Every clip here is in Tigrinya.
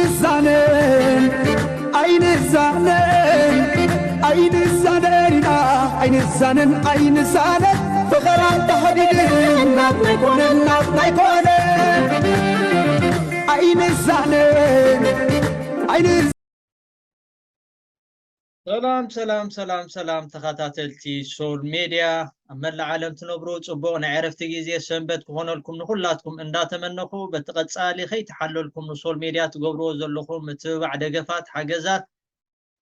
ንዛነን ኣይንዛነን ኣይንዛነን ኢና ኣይንዛነን ኣይንዛነን ፍቕራ ተኸዲድን ናትና ኣይኮነን ናትና ኣይኮነን ኣይንዛነን ኣይንዛነን ሰላም ሰላም ሰላም ሰላም ተኸታተልቲ ሶል ሜድያ ኣብ መላእ ዓለም ትነብሩ ጽቡቕ ናይ ዕረፍቲ ግዜ ሰንበት ክኾነልኩም ንኹላትኩም እንዳተመነኹ በቲ ቀጻሊ ከይተሓለልኩም ንሶል ሜድያ ትገብርዎ ዘለኹም ምትብባዕ ደገፋት ሓገዛት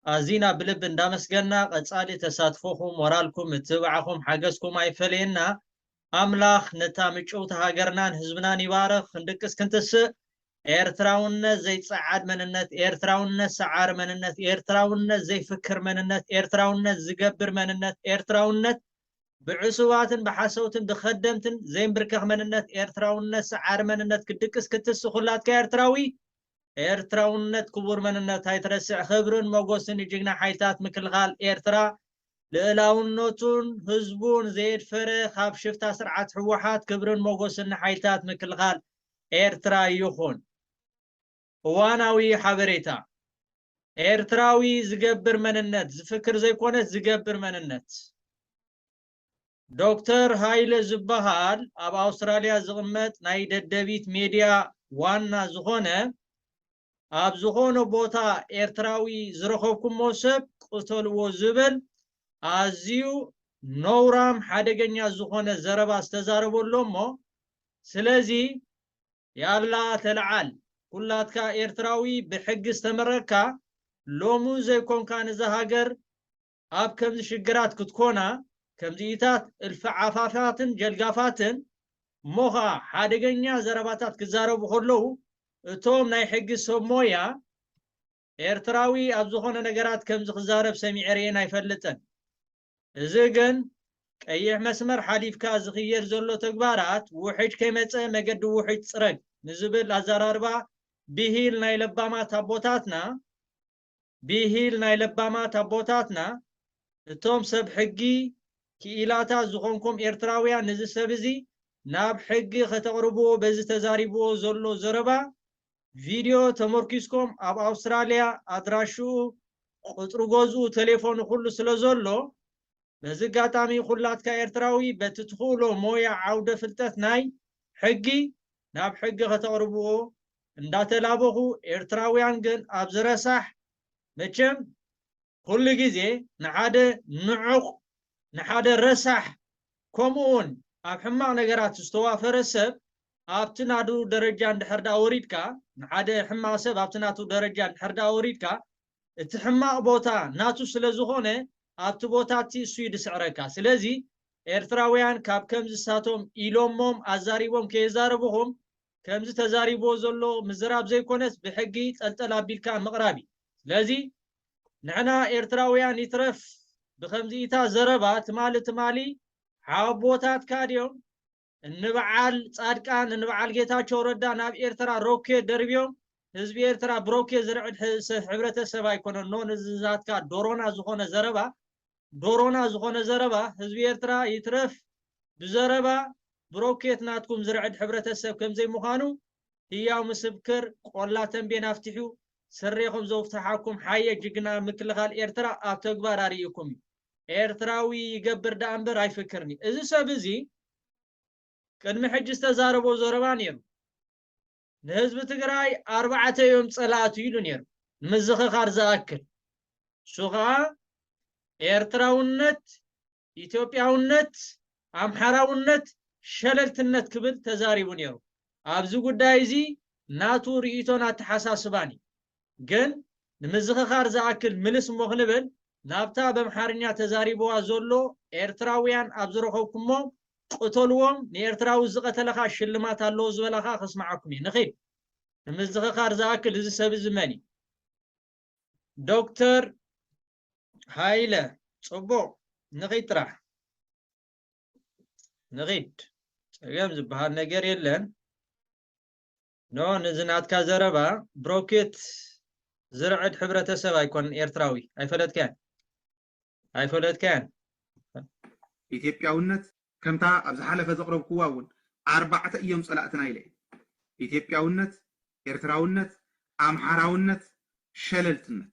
ኣዚና ብልቢ እንዳመስገና ቀጻሊ ተሳትፎኹም ሞራልኩም ምትብባዕኹም ሓገዝኩም ኣይፈለየና ኣምላኽ ነታ ምጭውቲ ሃገርናን ህዝብናን ይባርኽ ክንድቅስ ክንትስእ ኤርትራውነት ዘይጸዓድ መንነት፣ ኤርትራውነት ሰዓሪ መንነት፣ ኤርትራውነት ዘይፍክር መንነት፣ ኤርትራውነት ዝገብር መንነት፣ ኤርትራውነት ብዕሱባትን ብሓሰውትን ብኸደምትን ዘይምብርከኽ መንነት፣ ኤርትራውነት ሰዓሪ መንነት ክድቅስ ክትስእ ኩላትካ ኤርትራዊ ኤርትራውነት ክቡር መንነት ኣይትረስዕ። ክብርን ሞጎስን ንጅግና ሓይልታት ምክልኻል ኤርትራ ልእላውነቱን ህዝቡን ዘየድፈረ ካብ ሽፍታ ስርዓት ህወሓት ክብርን ሞጎስን ንሓይልታት ምክልኻል ኤርትራ ይኹን። እዋናዊ ሓበሬታ ኤርትራዊ ዝገብር መንነት ዝፍክር ዘይኮነስ ዝገብር መንነት ዶክተር ሃይለ ዝበሃል ኣብ ኣውስትራልያ ዝቕመጥ ናይ ደደቢት ሜድያ ዋና ዝኾነ ኣብ ዝኾነ ቦታ ኤርትራዊ ዝረኸብኩሞ ሰብ ቅተልዎ ዝብል ኣዝዩ ነውራም ሓደገኛ ዝኾነ ዘረባ ዝተዛረቦ ኣሎ እሞ ስለዚ ያላ ተለዓል ኩላትካ ኤርትራዊ ብሕጊ ዝተመረካ ሎሚ ዘይኮንካ ነዛ ሃገር ኣብ ከምዚ ሽግራት ክትኮና ከምዚኢታት እልፊ ዓፋፋትን ጀልጋፋትን እሞ ኸዓ ሓደገኛ ዘረባታት ክዛረቡ ከለዉ እቶም ናይ ሕጊ ሰብ ሞያ ኤርትራዊ ኣብ ዝኾነ ነገራት ከምዚ ክዛረብ ሰሚዐ ርእየን ኣይፈልጥን። እዚ ግን ቀይሕ መስመር ሓሊፍካ ዝኽየድ ዘሎ ተግባራት ውሕጅ ከይመጸ መገዲ ውሕጅ ጽረግ ንዝብል ኣዘራርባ ብሂል ናይ ለባማት ኣቦታትና ብሂል ናይ ለባማት ኣቦታትና እቶም ሰብ ሕጊ ክኢላታት ዝኾንኩም ኤርትራውያን ነዚ ሰብ እዚ ናብ ሕጊ ከተቕርብዎ በዚ ተዛሪብዎ ዘሎ ዘረባ ቪድዮ ተመርኪስኩም ኣብ ኣውስትራልያ ኣድራሽኡ ቁጽሪ ገዝኡ ተሌፎኑ ኩሉ ስለ ዘሎ በዚ ኣጋጣሚ ኩላትካ ኤርትራዊ በቲ ትኽእሎ ሞያ ዓውደ ፍልጠት ናይ ሕጊ ናብ ሕጊ ከተቕርብዎ እንዳተላበኹ ኤርትራውያን ግን ኣብዚ ረሳሕ መቸም ኩሉ ግዜ ንሓደ ንዑቕ ንሓደ ረሳሕ ከምኡ እውን ኣብ ሕማቕ ነገራት ዝተዋፈረ ሰብ ኣብቲ ናቱ ደረጃ እንድሕር ደኣ ወሪድካ ንሓደ ሕማቕ ሰብ ኣብቲ ናቱ ደረጃ እንድሕር ደኣ ወሪድካ እቲ ሕማቕ ቦታ ናቱ ስለ ዝኾነ ኣብቲ ቦታ እቲ እሱ እዩ ዝስዕረካ ስለዚ ኤርትራውያን ካብ ከምዚ እሳቶም ኢሎሞም ኣዛሪቦም ከየዛረብኹም ከምዚ ተዛሪብዎ ዘሎ ምዝራብ ዘይኮነስ ብሕጊ ጠልጠል ኣቢልካ ምቕራብ እዩ ስለዚ ንሕና ኤርትራውያን ይትረፍ ብከምዚኢታ ዘረባ ትማሊ ትማሊ ሓቦታትካ ድዮም እንበዓል ጻድቃን እንበዓል ጌታቸው ረዳ ናብ ኤርትራ ሮኬት ደርብዮም ህዝቢ ኤርትራ ብሮኬት ዝርዕድ ሰብ ሕብረተሰብ ኣይኮነን ኖ ንዝዛትካ ዶሮና ዝኾነ ዘረባ ዶሮና ዝኾነ ዘረባ ህዝቢ ኤርትራ ይትረፍ ብዘረባ ብሮኬት ናትኩም ዝርዕድ ሕብረተሰብ ከምዘይምዃኑ ህያው ምስክር ቆላ ተንቤን ኣፍቲሑ ስሬኹም ዘውፍትሓኩም ሓየ ጅግና ምክልኻል ኤርትራ ኣብ ተግባር ኣርእዩኩም እዩ። ኤርትራዊ ይገብር ደኣ እምበር ኣይፍክርን እዩ። እዚ ሰብ እዚ ቅድሚ ሕጂ ዝተዛረቦ ዘረባ ነይሩ። ንህዝቢ ትግራይ ኣርባዕተ እዮም ፀላእቱ ኢሉ ነይሩ። ንምዝኽኻር ዝኣክል እሱ ከዓ ኤርትራውነት፣ ኢትዮጵያውነት፣ ኣምሓራውነት፣ ሸለልትነት ክብል ተዛሪቡ ነይሩ። ኣብዚ ጉዳይ እዚ ናቱ ርእይቶን ኣተሓሳስባን እዩ። ግን ንምዝኽኻር ዝኣክል ምልስ እሞ ክንብል ናብታ በምሓርኛ ተዛሪብዋ ዘሎ ኤርትራውያን ኣብ ዝረኸብኩሞ ቅተልዎም ንኤርትራዊ ዝቐተለኻ ሽልማት ኣለዎ ዝበላኻ ከስምዓኩም እየ ንኺድ ንምዝኽኻር ዝኣክል እዚ ሰብ እዚ መን እዩ ዶክተር ሃይለ ጽቡቕ ንኺድ ጥራሕ ንኺድ ጸገም ዝበሃል ነገር የለን ኖ ንዚ ናትካ ዘረባ ብሮኬት ዝርዕድ ሕብረተሰብ ኣይኮነን ኤርትራዊ ኣይፈለጥካያን ኣይፈለጥካያን ኢትዮጵያውነት ከምታ ኣብ ዝሓለፈ ዘቕረብክዋ እውን ኣርባዕተ እዮም ፀላእትና ኢለ ኢትዮጵያውነት ኤርትራውነት ኣምሓራውነት፣ ሸለልትነት።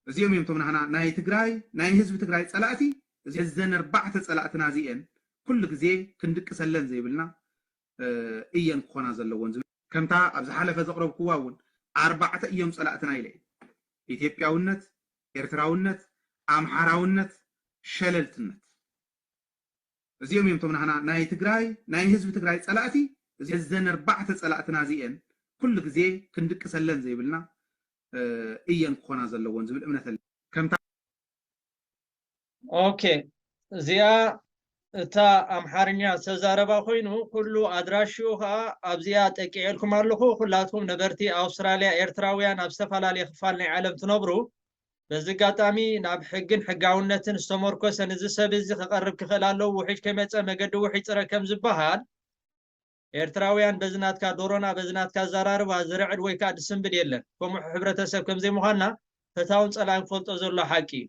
እዚኦም እዮም እቶም ናህና ናይ ትግራይ፣ ናይ ህዝቢ ትግራይ ጸላእቲ። እዚ እዘን ኣርባዕተ ጸላእትና እዚኤን ኩሉ ግዜ ክንድቅሰለን ዘይብልና እየን ክኾና ዘለዎን ዝብል ከምታ ኣብ ዝሓለፈ ዘቕረብክዋ እውን ኣርባዕተ እዮም ጸላእትና ኢለ እየ። ኢትዮጵያውነት፣ ኤርትራውነት፣ ኣምሓራውነት፣ ሸለልትነት። እዚኦም እዮም እቶም ናህና ናይ ትግራይ፣ ናይ ህዝቢ ትግራይ ጸላእቲ። እዚ እዘን ኣርባዕተ ጸላእትና እዚኤን ኩሉ ግዜ ክንድቅሰለን ዘይብልና እየን ክኾና ዘለዎን ዝብል እምነት ኣለ። ከምታ ኦኬ፣ እዚኣ እታ ኣምሓርኛ ዝተዛረባ ኮይኑ፣ ኩሉ ኣድራሽኡ ከዓ ኣብዚኣ ጠቂዐልኩም ኣለኹ። ኩላትኩም ነበርቲ ኣውስትራልያ ኤርትራውያን ኣብ ዝተፈላለየ ክፋል ናይ ዓለም ትነብሩ፣ በዚ ኣጋጣሚ ናብ ሕግን ሕጋውነትን ዝተመርኮሰ ንዚ ሰብ እዚ ክቐርብ ክኽእል ኣለዎ፣ ውሒጅ ከይመጸ መገዲ ውሒጅ ጽረግ ከም ዝበሃል፣ ኤርትራውያን በዚ ናትካ ዶሮና፣ በዚ ናትካ ኣዘራርባ ዝርዕድ ወይ ከዓ ዝስንብድ የለን። ከምኡ ሕብረተሰብ ከም ዘይምዃንና ፈታውን ጸላእን ክፈልጦ ዘሎ ሓቂ እዩ።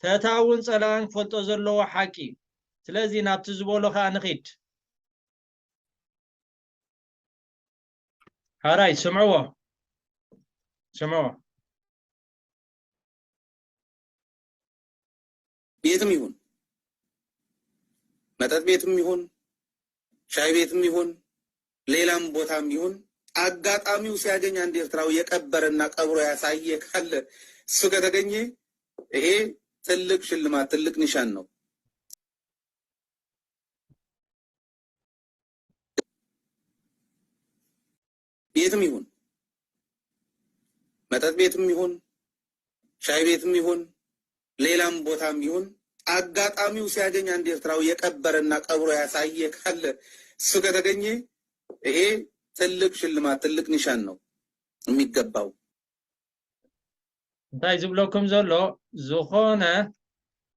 ፈታውን ጸላእን ክፈልጦ ዘለዎ ሓቂ እዩ። ስለዚ ናብቲ ዝበሎ ከዓ ንኺድ። ሓራይ ስምዕዎ፣ ስምዕዎ። ቤትም ይሁን መጠጥ ቤትም ይሁን ሻይ ቤትም ይሁን ሌላም ቦታም ይሁን አጋጣሚው ሲያገኝ አንድ ኤርትራዊ የቀበረና ቀብሮ ያሳየ ካለ እሱ ከተገኘ ይሄ ትልቅ ሽልማት ትልቅ ኒሻን ነው። ቤትም ይሁን መጠጥ ቤትም ይሁን ሻይ ቤትም ይሁን ሌላም ቦታም ይሁን አጋጣሚው ሲያገኝ አንድ ኤርትራዊ የቀበረና ቀብሮ ያሳየ ካለ እሱ ከተገኘ ይሄ ትልቅ ሽልማት ትልቅ ኒሻን ነው የሚገባው። እንታይ ዝብለኩም ዘሎ ዝኾነ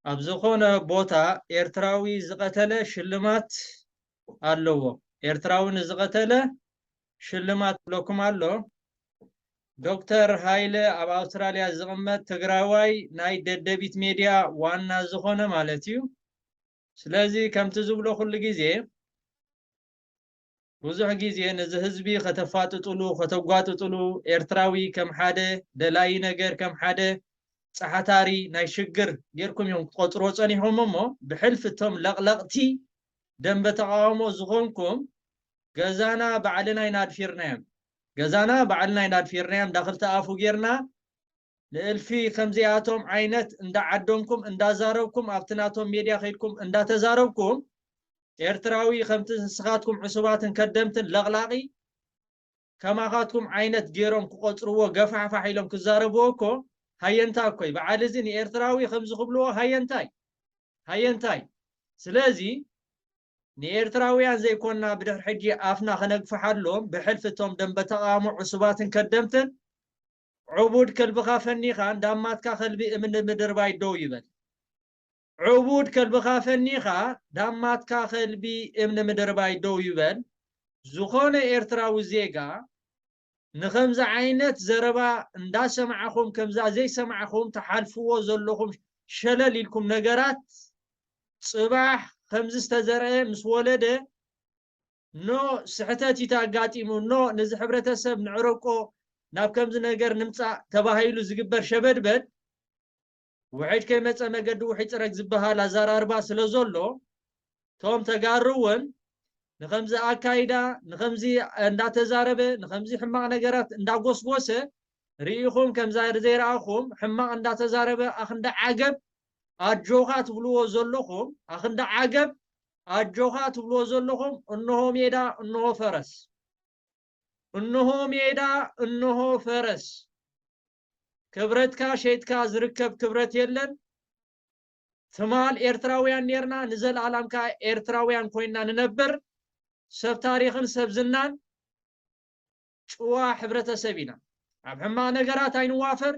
ኣብ ዝኾነ ቦታ ኤርትራዊ ዝቐተለ ሽልማት ኣለዎ። ኤርትራዊ ንዝቐተለ ሽልማት ብለኩም ኣሎ። ዶክተር ሃይለ ኣብ ኣውስትራልያ ዝቕመጥ ትግራዋይ ናይ ደደቢት ሜድያ ዋና ዝኾነ ማለት እዩ። ስለዚ ከምቲ ዝብሎ ኩሉ ግዜ ብዙሕ ግዜ ነዚ ህዝቢ ከተፋጥጥሉ ከተጓጥጥሉ ኤርትራዊ ከም ሓደ ደላዪ ነገር ከም ሓደ ጸሓታሪ ናይ ሽግር ጌርኩም እዮም ክትቆጽርዎ ጸኒሖም እሞ ብሕልፊ እቶም ለቕለቕቲ ደንበ ተቓውሞ ዝኾንኩም ገዛና ባዕልና ኢና ኣድፊርናዮም። ገዛና ባዕልና ኢና ኣድፊርናዮም። እንዳ ክልተ ኣፉ ጌርና ንእልፊ ከምዚኣቶም ዓይነት እንዳዓደምኩም እንዳዛረብኩም ኣብቲ ናቶም ሜድያ ከይድኩም እንዳተዛረብኩም ኤርትራዊ ከምቲ ንስኻትኩም ዕሱባትን ከደምትን ለቕላቒ ከማኻትኩም ዓይነት ገይሮም ክቆፅርዎ ገፋሕፋሕ ኢሎም ክዛረብዎ እኮ ሃየንታ እኮ እዩ። በዓል እዚ ንኤርትራዊ ከምዚ ክብልዎ ሃየንታይ ሃየንታይ። ስለዚ ንኤርትራውያን ዘይኮና ብድሕሪ ሕጂ ኣፍና ከነግፍሓሎም ብሕልፊ እቶም ደንበ ተቓውሞ ዕሱባትን ከደምትን ዕቡድ ከልብኻ ፈኒኻ እንዳማትካ ከልቢ እምኒ ምድርባይ ደው ይበል። ዕቡድ ከልብኻ ፈኒኻ ዳማትካ ከልቢ እምኒ ምድርባይ ደው ይበል። ዝኾነ ኤርትራዊ ዜጋ ንኸምዚ ዓይነት ዘረባ እንዳሰማዕኹም ከምዛ ዘይሰማዕኹም ትሓልፍዎ ዘለኹም ሸለል ኢልኩም ነገራት ጽባሕ ከምዚ ዝተዘርአ ምስ ወለደ ኖ ስሕተት እዩ ኣጋጢሙ ኖ ነዚ ሕብረተሰብ ንዕረቆ ናብ ከምዚ ነገር ንምጻእ ተባሂሉ ዝግበር ሸበድበድ ውሕጅ ከይመፀ መገዲ ውሕጅ ፅረግ ዝበሃል ኣዘራርባ ስለ ዘሎ እቶም ተጋሩ እውን ንከምዚ ኣካይዳ ንከምዚ እንዳተዛረበ ንከምዚ ሕማቕ ነገራት እንዳጎስጎሰ ርኢኹም ከምዛ ዘይረኣኹም ሕማቕ እንዳተዛረበ ኣክንዲ ዓገብ ኣጆኻ ትብልዎ ዘለኹም ኣክንዲ ዓገብ ኣጆኻ ትብልዎ ዘለኹም እንሆ ሜዳ እንሆ ፈረስ እንሆ ሜዳ እንሆ ፈረስ ክብረትካ ሸይጥካ ዝርከብ ክብረት የለን ትማል ኤርትራውያን ኔርና ንዘለኣላምካ ኤርትራውያን ኮይና ንነብር ሰብ ታሪኽን ሰብ ዝናን ጭዋ ሕብረተሰብ ኢና ኣብ ሕማቕ ነገራት ኣይንዋፈር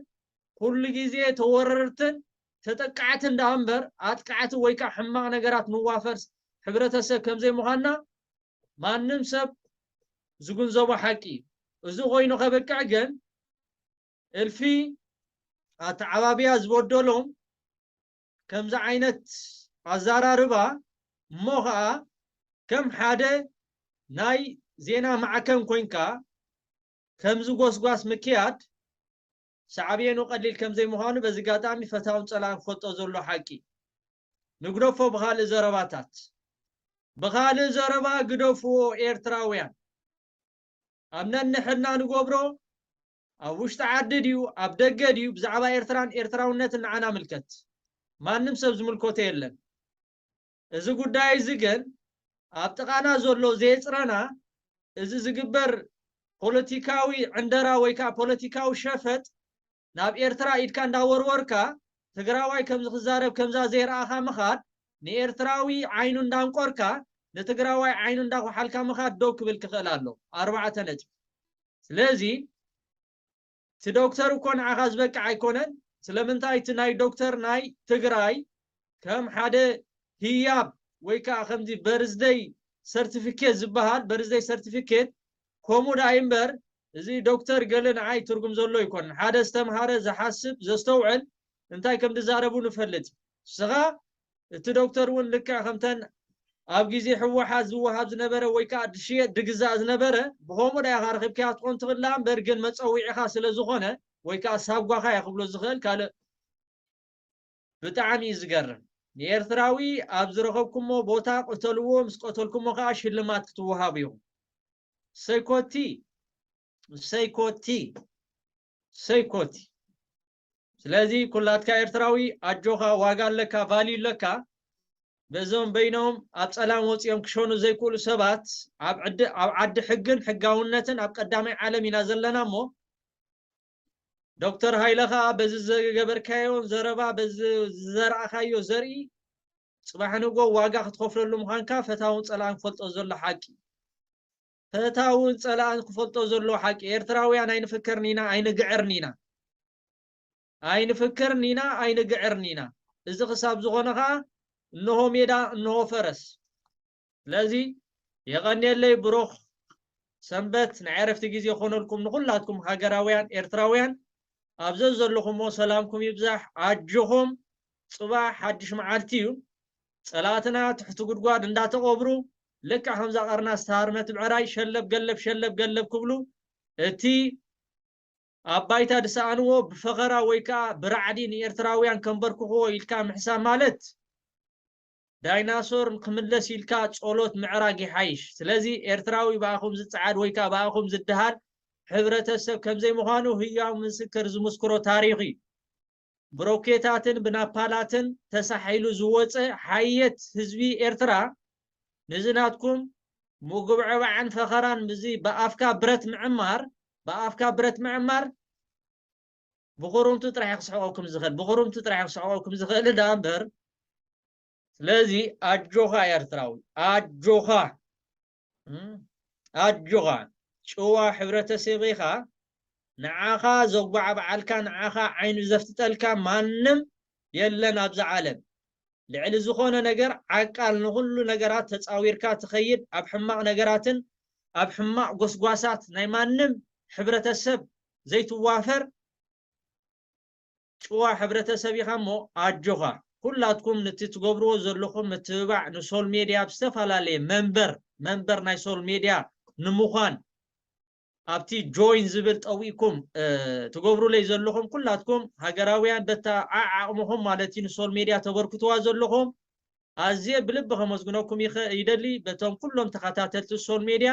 ኩሉ ግዜ ተወረርትን ተጠቃዕትን ደኣ እምበር ኣጥቃዕቲ ወይ ከዓ ሕማቕ ነገራት ንዋፈር ሕብረተሰብ ከምዘይምዃንና ማንም ሰብ ዝግንዘቦ ሓቂ እዩ። እዚ ኮይኑ ከበቅዕ ግን እልፊ ኣተዓባብያ ዝበደሎም ከምዚ ዓይነት ኣዘራርባ እሞ ከዓ ከም ሓደ ናይ ዜና ማዕከን ኮይንካ ከምዚ ጎስጓስ ምክያድ ሳዕቤኑ ቀሊል ከም ዘይምዃኑ በዚ ኣጋጣሚ ፈታውን ጸላእን ክፈልጦ ዘሎ ሓቂ። ንግደፎ ብኻልእ ዘረባታት። ብኻልእ ዘረባ ግደፍዎ ኤርትራውያን። ኣብ ነንሕድና ንገብሮ ኣብ ውሽጢ ዓዲ ድዩ ኣብ ደገ ድዩ ብዛዕባ ኤርትራን ኤርትራውነትን ንዓና ምልከት። ማንም ሰብ ዝምልከቶ የለን። እዚ ጉዳይ እዚ ግን ኣብ ጥቓና ዘሎ ዘየጽረና፣ እዚ ዝግበር ፖለቲካዊ ዕንደራ ወይ ከዓ ፖለቲካዊ ሸፈጥ ናብ ኤርትራ ኢድካ እንዳወርወርካ ትግራዋይ ከምዚ ክዛረብ ከምዛ ዘይረኣኻ ምኻድ ንኤርትራዊ ዓይኑ እንዳንቆርካ ንትግራዋይ ዓይኑ እንዳኳሓልካ ምኻድ ደው ክብል ክኽእል ኣሎ። ኣርባዕተ ነጥቢ። ስለዚ እቲ ዶክተር እኮ ንዓኻ ዝበቅዕ ኣይኮነን። ስለምንታይ እቲ ናይ ዶክተር ናይ ትግራይ ከም ሓደ ህያብ ወይ ከዓ ከምዚ በርዝደይ ሰርቲፊኬት ዝበሃል በርዝደይ ሰርቲፊኬት ከምኡ ዳኣ እምበር እዚ ዶክተር ገለ ንዓይ ትርጉም ዘሎ ኣይኮነን። ሓደ ዝተምሃረ ዝሓስብ ዘስተውዕል እንታይ ከም ዝዛረቡ ንፈልጥ። ንስኻ እቲ ዶክተር እውን ልክዕ ከምተን ኣብ ግዜ ህወሓት ዝወሃብ ዝነበረ ወይ ከዓ ድሽየጥ ድግዛእ ዝነበረ ብኸምኡ ዳኢኻ ረኺብካያ ትኾን ትኽእል እምበር ግን መፀዊዒኻ ስለ ዝኾነ ወይ ከዓ ሳጓኻ እያ ክብሎ ዝኽእል ካልእ ብጣዕሚ እዩ ዝገርም። ንኤርትራዊ ኣብ ዝረኸብኩሞ ቦታ ቅተልዎ፣ ምስ ቀተልኩሞ ከዓ ሽልማት ክትወሃቡ ኢኹም። ሰይኮቲ ሰይኮቲ ሰይኮቲ። ስለዚ ኩላትካ ኤርትራዊ ኣጆኻ፣ ዋጋ ኣለካ፣ ቫልዩ ኣለካ። በዞም በይኖም ኣብ ጸላም ወጺኦም ክሸኑ ዘይክእሉ ሰባት ኣብ ዓዲ ሕግን ሕጋውነትን ኣብ ቀዳማይ ዓለም ኢና ዘለና እሞ ዶክተር ሃይለ ኸኣ በዚ ዝገበርካዮ ዘረባ በዚ ዝዘራእካዮ ዘርኢ ጽባሕ ንጎ ዋጋ ክትኸፍለሉ ምዃንካ ፈታውን ጸላእን ክፈልጦ ዘሎ ሓቂ። ፈታውን ጸላእን ክፈልጦ ዘሎ ሓቂ። ኤርትራውያን ኣይንፍከርን ኢና ኣይንግዕርን ኢና። ኣይንፍከርን ኢና ኣይንግዕርን ኢና። እዚ ክሳብ ዝኾነ ኸኣ እንሆ ሜዳ እንሆ ፈረስ። ስለዚ የቐንየለይ ብሩኽ ሰንበት ናይ ዕረፍቲ ግዜ ይኾነልኩም ንኹላትኩም ሃገራውያን ኤርትራውያን ኣብ ዘዘለኹሞ ሰላምኩም ይብዛሕ። ኣጆኹም ጽባሕ ሓድሽ መዓልቲ እዩ። ጸላእትና ትሕቲ ጉድጓድ እንዳተቐብሩ ልክዕ ከምዛ ቀርና ዝተሃርመት ብዕራይ ሸለብ ገለብ ሸለብ ገለብ ክብሉ እቲ ኣብ ባይታ ዝሰኣንዎ ብፈኸራ ወይ ከዓ ብራዕዲ ንኤርትራውያን ከንበርክኽዎ ኢልካ ምሕሳብ ማለት ዳይናሶር ክምለስ ኢልካ ጸሎት ምዕራግ ይሓይሽ። ስለዚ ኤርትራዊ ብኣኹም ዝጸዓድ ወይ ከዓ ብኣኹም ዝደሃል ሕብረተሰብ ከምዘይምዃኑ ህያው ምስክር ዝምስክሮ ታሪኽ እዩ። ብሮኬታትን ብናፓላትን ተሳሒሉ ዝወጸ ሓየት ህዝቢ ኤርትራ ነዚ ናትኩም ምጉብዕባዕን ፈኸራን ብዚ ብኣፍካ ብረት ምዕማር ብኣፍካ ብረት ምዕማር ብኽሩምቱ ጥራሕ ክስሕቐኩም ዝኽእል ብኽሩምቱ ጥራሕ ክስሕቐኩም ዝኽእል እዳ እምበር ስለዚ ኣጆኻ ኤርትራዊ ኣጆኻ ኣጆኻ ጭዋ ሕብረተሰብ ኢኻ ንዓኻ ዘጉባዕብዓልካ ንዓኻ ዓይኑ ዘፍጥጠልካ ማንም የለን ኣብዛ ዓለም ልዕሊ ዝኾነ ነገር ዓቃል ንኹሉ ነገራት ተጻዊርካ ትኸይድ ኣብ ሕማቕ ነገራትን ኣብ ሕማቕ ጎስጓሳት ናይ ማንም ሕብረተሰብ ዘይትዋፈር ጭዋ ሕብረተሰብ ኢኻ እሞ ኣጆኻ ኩላትኩም ንቲ ትገብርዎ ዘለኹም ምትብባዕ ንሶል ሜድያ ኣብ ዝተፈላለየ መንበር መንበር ናይ ሶል ሜድያ ንምዃን ኣብቲ ጆይን ዝብል ጠዊቅኩም ትገብሩለይ ዘለኹም ኩላትኩም ሃገራውያን በታ ዓዓቕምኹም ማለት እዩ ንሶል ሜድያ ተበርክትዋ ዘለኹም ኣዝየ ብልቢ ከመስግነኩም ይደሊ በቶም ኩሎም ተኸታተልቲ ሶል ሜድያ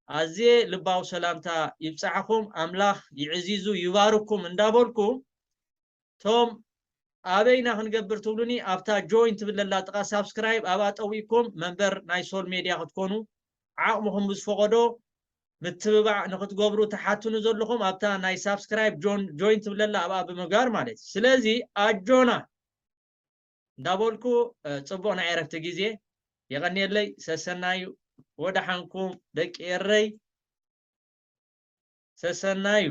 ኣዝየ ልባዊ ሰላምታ ይብጻሕኹም ኣምላኽ ይዕዚዙ ይባርኩም እንዳበልኩ ቶም ኣበይና ክንገብር ትብሉኒ ኣብታ ጆይን ትብል ዘላ ጥቓ ሳብስክራይብ ኣብኣ ጠዊቅኩም መንበር ናይ ሶል ሜድያ ክትኮኑ ዓቕምኹም ብዝፈቐዶ ምትብባዕ ንክትገብሩ ትሓትኑ ዘለኹም ኣብታ ናይ ሳብስክራይብ ጆይን ትብል ዘላ ኣብኣ ብምግባር ማለት እዩ ስለዚ ኣጆና እንዳበልኩ ጽቡቕ ናይ ዕረፍቲ ግዜ የቐንየለይ ሰሰናዩ ወደሓንኩም ደቂ ኤረይ ሰሰናዩ